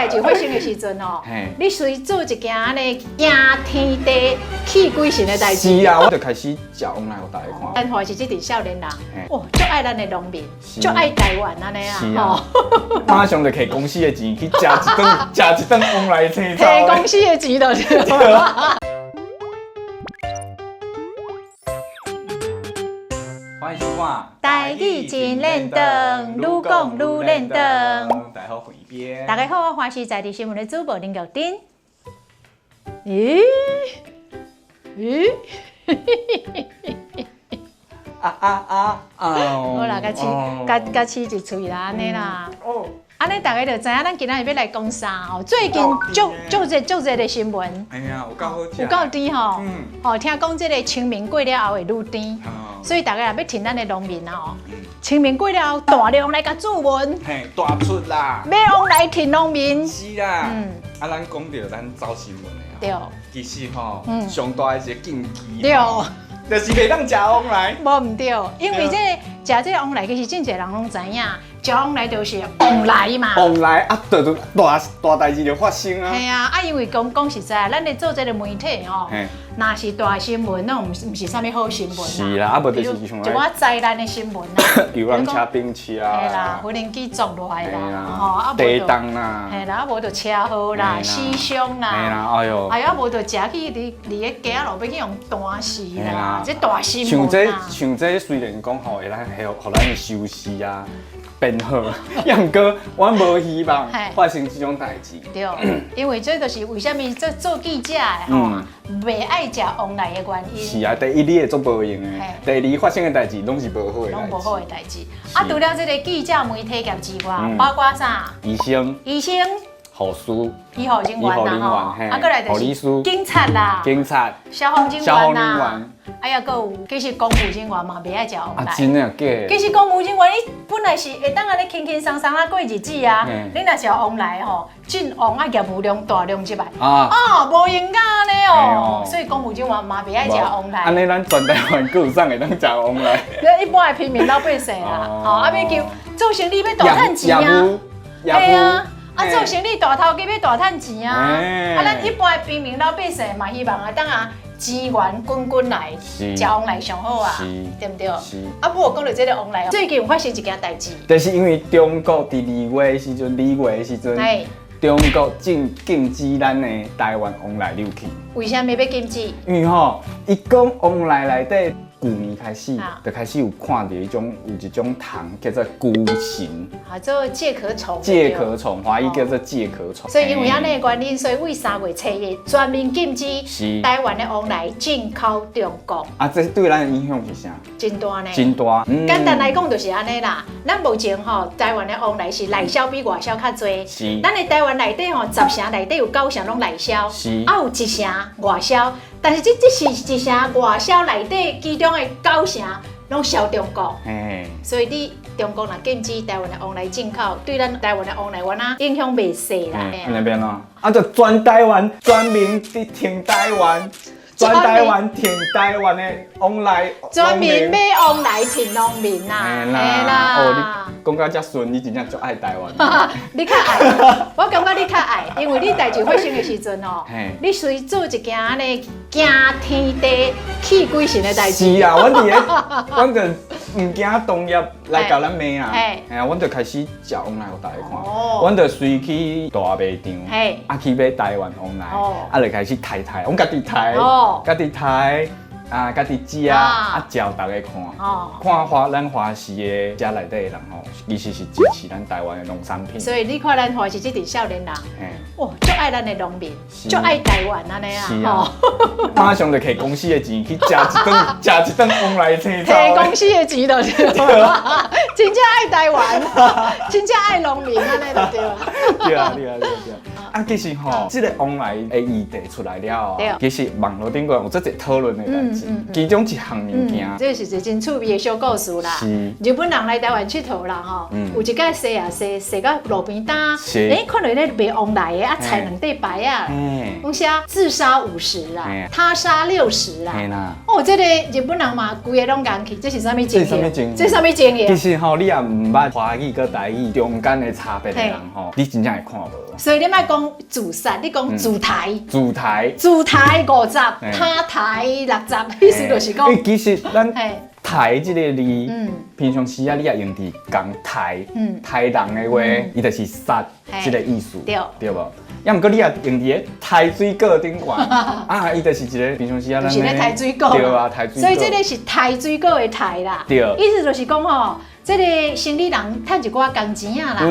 代誌發生的時陣哦，你隨做一件按呢驚天地泣鬼神的代誌。是啊，我就開始食旺來予大家看。咱華視這陣少年人，哇，足愛咱的農民，足愛台灣按呢啊。是啊，馬上就提公司的錢去食一頓，食一頓旺來青草。提公司的錢就是。歡迎收看。台語真輪轉，愈講愈輪轉。大家好，回邊。大家好，我華視在地新聞的主播林玉珍。咦？咦？啊啊啊啊！好啦，共試，共共試一喙啦，按呢啦。哦。按呢大家就知影，咱今仔日欲來講啥哦。最近足足熱足熱的新聞。哎呀，有夠好食。有夠甜吼。吼，聽講這個清明過了後會愈甜。所以大家若欲挺咱的農民啊吼，清明過了後大量來共注文。嘿，大出啦。欲旺來挺農民。是啦。啊，咱講著咱走新聞的。對。其實吼，上大的一個禁忌。對。就是袂當食旺來。無毋對，因為這個食這個旺來，其實真濟人攏知影，食旺來就是旺來嘛。旺來啊，就大大代誌就發生啊。係啊，啊因為講講實在，咱咧做這個媒體吼，若是大新聞，攏毋是啥物好新聞啦。是啦，啊無就是像一寡災難的新聞啦。遊覽車冰車啊。嘿啦，無人機撞落來啦，吼啊無地動啦。嘿啦，啊無就車禍啦、死傷啦。嘿啦，哎喲。哎呀，無就食去佇佇个街仔路欲去予彈死啦，這大新聞像這像這雖然講吼會咱予咱的收視啊變好，也毋過我無希望發生這種代誌。對，因為這就是為啥物做做記者的吼，袂愛食旺來的原因。是啊，第一你會做無用的，第二發生的代誌攏是無好的。攏無好的代誌。啊，除了這個記者媒體業之外，包括啥？醫生。醫生。護士。醫護人員啦吼，啊，閣來就是警察啦。警察。消防人員啦。哎呀，閣有，其實公務人員嘛，袂愛食旺來。啊，真的假的？其實公務人員，你本來是會當按呢輕輕鬆鬆啊過日子啊，你若是旺來吼，真旺啊，業務量大量入來，啊，無閒按呢哦，所以公務人員嘛袂愛食旺來。按呢，咱全台灣閣有啥會當食旺來？你一般的平民老百姓啦，吼，啊，欲求做生意欲大趁錢啊，對啊。啊，做生意大頭家欲大趁錢啊！啊，咱一般的平民老百姓嘛，希望會當啊，資源滾滾來，食旺來上好啊，對毋對？啊，不過講著這個旺來，最近有發生一件代誌，就是因為中國佇二月的時陣，二月的時陣，中國禁禁止咱的台灣旺來入去。為啥物欲禁止？因為吼，伊講旺來內底。舊年開始就開始有看著彼種有一種蟲叫做蛆蟲，啊，做介殼蟲。介殼蟲，華語叫做介殼蟲。所以因為按呢的原因，所以對3月7日全面禁止台灣的旺來進口中國。啊，這對咱的影響是啥？真大呢。真大。簡單來講就是按呢啦。咱目前吼，台灣的旺來是內銷比外銷較濟。咱的台灣內底吼，10成內底有9成攏內銷。啊，有1成外銷。但是這這是一成外銷內底，其中的9成攏銷中國。所以你中國若禁止台灣的旺來進口，對咱台灣的旺來，原來影響袂細啦。那邊啊，啊，就全台灣全民佇挺台灣，全台灣挺台灣的旺來，全民買旺來挺農民啦。嘿啦，哦，你講甲遮順，你真正足愛台灣。你較愛，我感覺你較愛，因為你代誌發生的時陣哦，你隨做一件按呢驚天地泣鬼神的代誌。是啊，阮佇咧，阮就毋驚同業來共咱罵啊。嘿啊，阮就開始食旺來予大家看。阮就隨去大賣場，啊去買台灣旺來，啊就開始刣刣，阮家己刣，家己刣。啊，家己食啊，照大家看，看華咱華視的遮內底的人吼，其實是支持咱台灣的農產品。所以你看咱華視這陣少年人，哇，足愛咱的農民，足愛台灣按呢啊，是啊，馬上就提公司的錢去食一頓，食一頓旺來青草。提公司的錢就是，真正愛台灣，真正愛農民按呢就對啊。對啊，對啊，對啊，對啊。啊，其實吼，這个旺來的議題出來了後，其實網路頂懸有足濟討論的代誌，其中一項物件，這是一個真趣味的小故事啦。日本人來台灣𨑨迌啦吼，有一擺踅啊踅踅到路邊擔，看著咧賣旺來的啊，菜兩塊牌仔，講寫自殺50啦，他殺60啦。哦，這个日本人嘛，規个攏共去，這是啥物情形？這是啥物情形？其實吼，你也毋捌華語佮台語中間的差別的人吼，你真正會看無。所以你莫講自殺，你講自刣。自刣。自刣50，他刣60，意思就是講。其實咱刣這个字，平常時啊，你也用佇共刣，刣人的話，伊就是殺這个意思，對無？抑毋過你也用佇咧刣水果頂懸，啊，伊就是一个平常時啊，就是咧刣水果，對啊，刣水果。所以這个是刣水果的刣啦，意思就是講吼，這个生理人趁一寡工錢仔啦，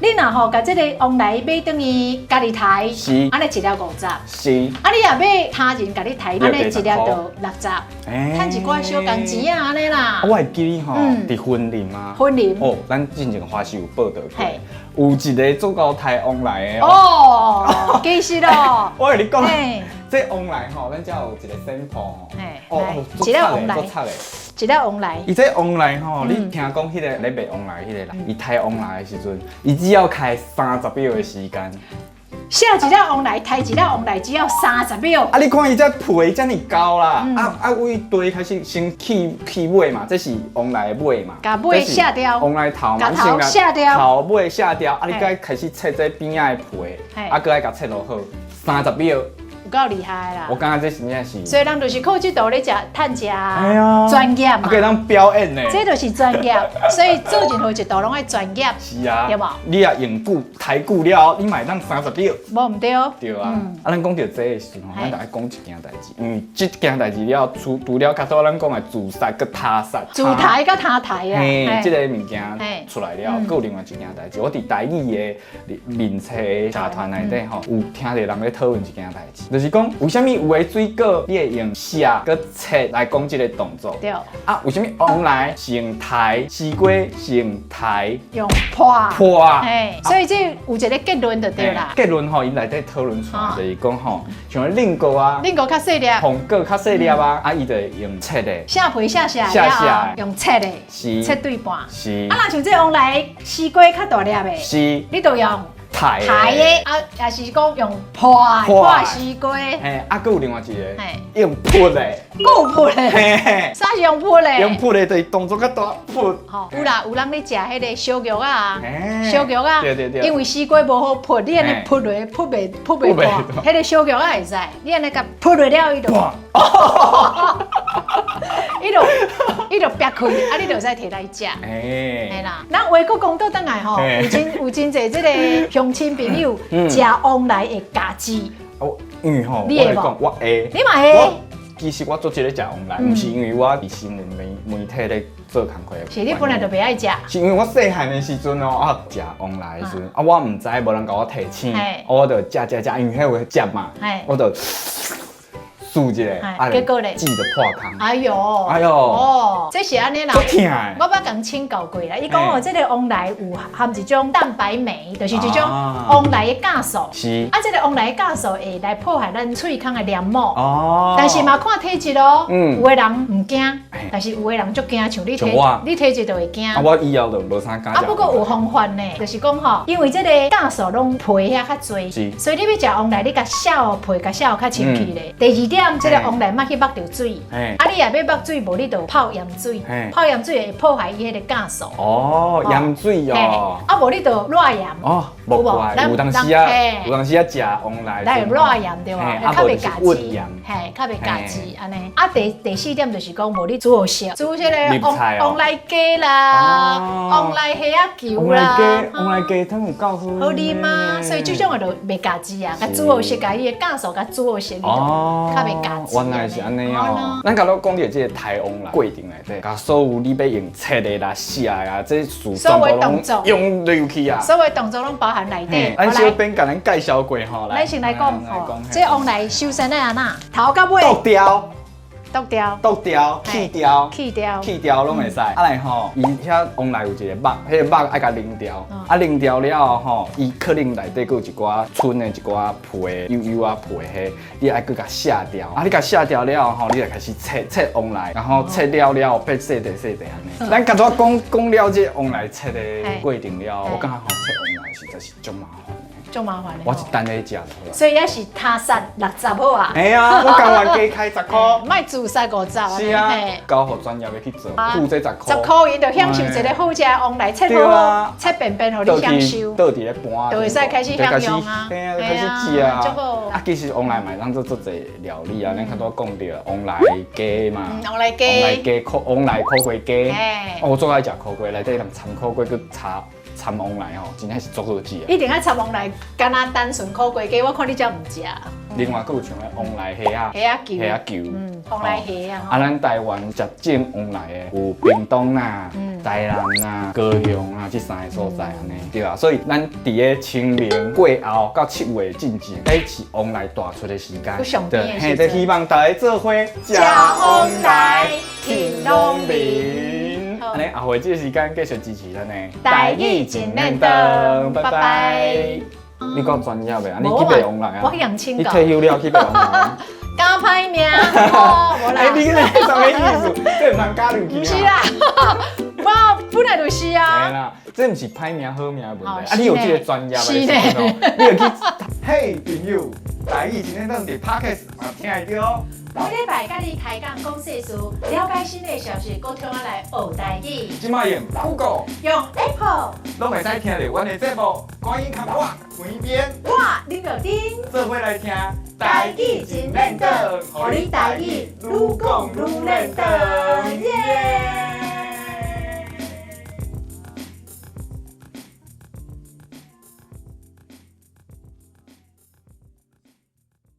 你若吼共這个旺來買轉去家己刣，按呢一粒50，啊你若買他人共你刣，按呢一粒就60，趁一寡小工錢仔按呢啦。我會記得吼，佇雲林啊，雲林哦，咱進前華視有報導過，有一个足𠢕刣旺來的哦，其實咯，我共你講，這旺來吼，咱遮有一個 sample 吼，哦，一粒旺來，一粒旺來，伊這旺來吼，你聽講彼个咧賣旺來彼个人，伊刣旺來的時陣，伊只要開30秒的時間。寫一粒旺來，刣一粒旺來，只要30秒。啊！你看伊這皮遮爾厚啦，啊啊，位底開始先去去尾嘛，這是旺來的尾嘛，共尾卸掉，旺來頭嘛，頭卸掉，頭尾卸掉，啊！你閣開始切這邊仔的皮，啊，閣愛共切落好，三十秒。有夠厲害啦！我感覺這真正是，所以人就是靠這道咧食趁食，專業嘛，可以當表演呢。這就是專業，所以做任何一道攏愛專業。是啊，對無？你若用久刣久了，你嘛會當三十秒。無毋對。對啊，啊，咱講著這个時陣，咱就愛講一件代誌，因為這件代誌了，除了較早咱講的自殺佮他殺，自刣佮他刣啊，嘿，這个物件出來了，閣有另外一件代誌。我佇台語的面冊社團內底吼，有聽著人咧討論一件代誌，就是講為啥物有的水果你會用卸佮切來講這个動作？對。啊，為啥物旺來是用刣，西瓜是用刣，用破破。嘿，所以這有一个結論就對啦。結論吼，𪜶內底討論出來就是講吼，像恁果啊，恁果較細粒，紅果較細粒啊，啊，伊就會用切的，卸皮卸卸了，用切的，切對半。是。啊，若像這旺來西瓜較大粒的，你就用刣的，啊，也是講用破破西瓜。嘿，啊，閣有另外一个，用撲的，閣有撲的，啥是用撲的？用撲的就是動作較大，撲。吼，有啦，有人咧食彼个燒肉仔，燒肉仔，對對對，因為西瓜無好撲，你按呢撲落，撲袂撲袂破，彼个燒肉仔會使，你按呢共撲落了，伊就，伊就煏開，啊，你就會使提來食。嘿啦，咱話閣講倒轉來吼，有真濟這个鄉親朋友食旺來會咬舌。哦，因為吼，你會無？我會。你嘛會？其實我做這个食旺來，毋是因為我佇新聞媒體咧做工課。是你本來就袂愛食。是因為我細漢的時陣哦，啊，食旺來的時陣，啊，我毋知無人共我提醒，我就食食食，因為彼有汁嘛，我就。欶一下，啊，結果咧，舌就破空。哎喲，哎喲，哦，這是按呢啦。足疼的。我捌共請教過啦，伊講哦，這个旺來有含一種蛋白酶，就是這種旺來的酵素。啊，這个旺來的酵素會來破壞咱喙空的黏膜。哦。但是嘛看體質哦。有的人毋驚，但是有的人足驚，像你體，你體質就會驚。啊，我以後就無啥敢。啊，不過有方法呢，就是講吼，因為這个酵素攏皮遐較濟，所以你欲食旺來，你共削皮，共削較清氣咧。第二點，這个旺來莫去目著水，啊，你若欲目水，無你就泡鹽水，泡鹽水會破壞伊彼个酵素。哦，鹽水哦。啊，無你就熱鹽。哦，無怪，有當時啊，有當時啊，食旺來。來熱鹽對無？較袂咬舌，嘿，較袂咬舌按呢。啊，第四點就是講，無你煮予熟，煮這个旺來雞啦，旺來蝦仔球啦。旺來雞湯有夠好。好啉啊，所以這種的就袂咬舌啊，共煮予熟，共伊的酵素共煮予熟，較袂咬舌。原來是按呢哦。咱剛才講著這个刣旺來過程內底，共所有你欲用切的啦、卸的啊，這事全部攏用入去啊。所有動作攏包含內底。咱小編共咱介紹過吼，咱先來講吼，這旺來首先愛按怎？頭佮尾。剁掉。剁掉，剁掉、去掉、去掉、去掉攏會使。啊來吼，伊遐王梨有一個肉，彼個肉愛共擰掉，啊擰掉了後吼，伊可能內底閣有一寡剩的一寡皮、幼幼仔皮彼，你愛閣共卸掉。啊，你共卸掉了後吼，你就開始切切王梨，然後切了了變細塊細塊按呢。咱剛才講講了這個王梨切的過程了，我感覺吼切王梨實在是足麻煩的。足麻煩的。我一單咧食就好啦。所以也是他殺60好啊。嘿啊，我甘願加開十箍。莫自殺50。是啊，交予專業的去做，付這十箍。 10箍伊就享受一個好食的王梨切好好，切便便予你享受。倒佇咧盤。就會使開始享用啊。嘿啊，開始食啊。啊，其實王梨嘛會當做足濟料理啊，咱較拄講著王梨雞嘛。王梨雞。王梨雞，王梨苦瓜雞。我最愛食苦瓜，內底人摻苦瓜閣炒。摻王梨吼，真正是足好食。一定愛摻王梨，敢若單純苦瓜雞，我看你才毋食。另外，閣有像彼王梨蝦仔、蝦仔球、蝦仔球，王梨蝦仔。啊，咱台灣食種王梨的有屏東啦、台南啦、高雄啊，這三个所在按呢，對啊。所以咱佇咧清明過後到7月進前，彼是王梨大出的時間。對，嘿，就希望大家做伙食王梨，甜濃面。按呢，阿慧這個時間繼續支持咱的台語真練堂，拜拜。你夠專業的啊！你去賣王梨啊？我養親你退休了去賣王梨？敢歹命，無啦。欸，你這個啥物意思？這毋通加入去。毋是啦，我本來就是啊。嘿啦，這毋是歹命好命的問題。啊，你有這個專業的時陣，你就去。嘿，朋友，台語真練堂佇 Podcast 嘛聽會著哦。每禮拜佮你開講講世事，了解新的消息，閣聽我來學台語。這擺用 Google，用 Apple，攏會使聽著阮的節目。趕緊共我旁邊，我林玉珍，做伙來聽台語真練堂，予你台語愈講愈練堂。耶！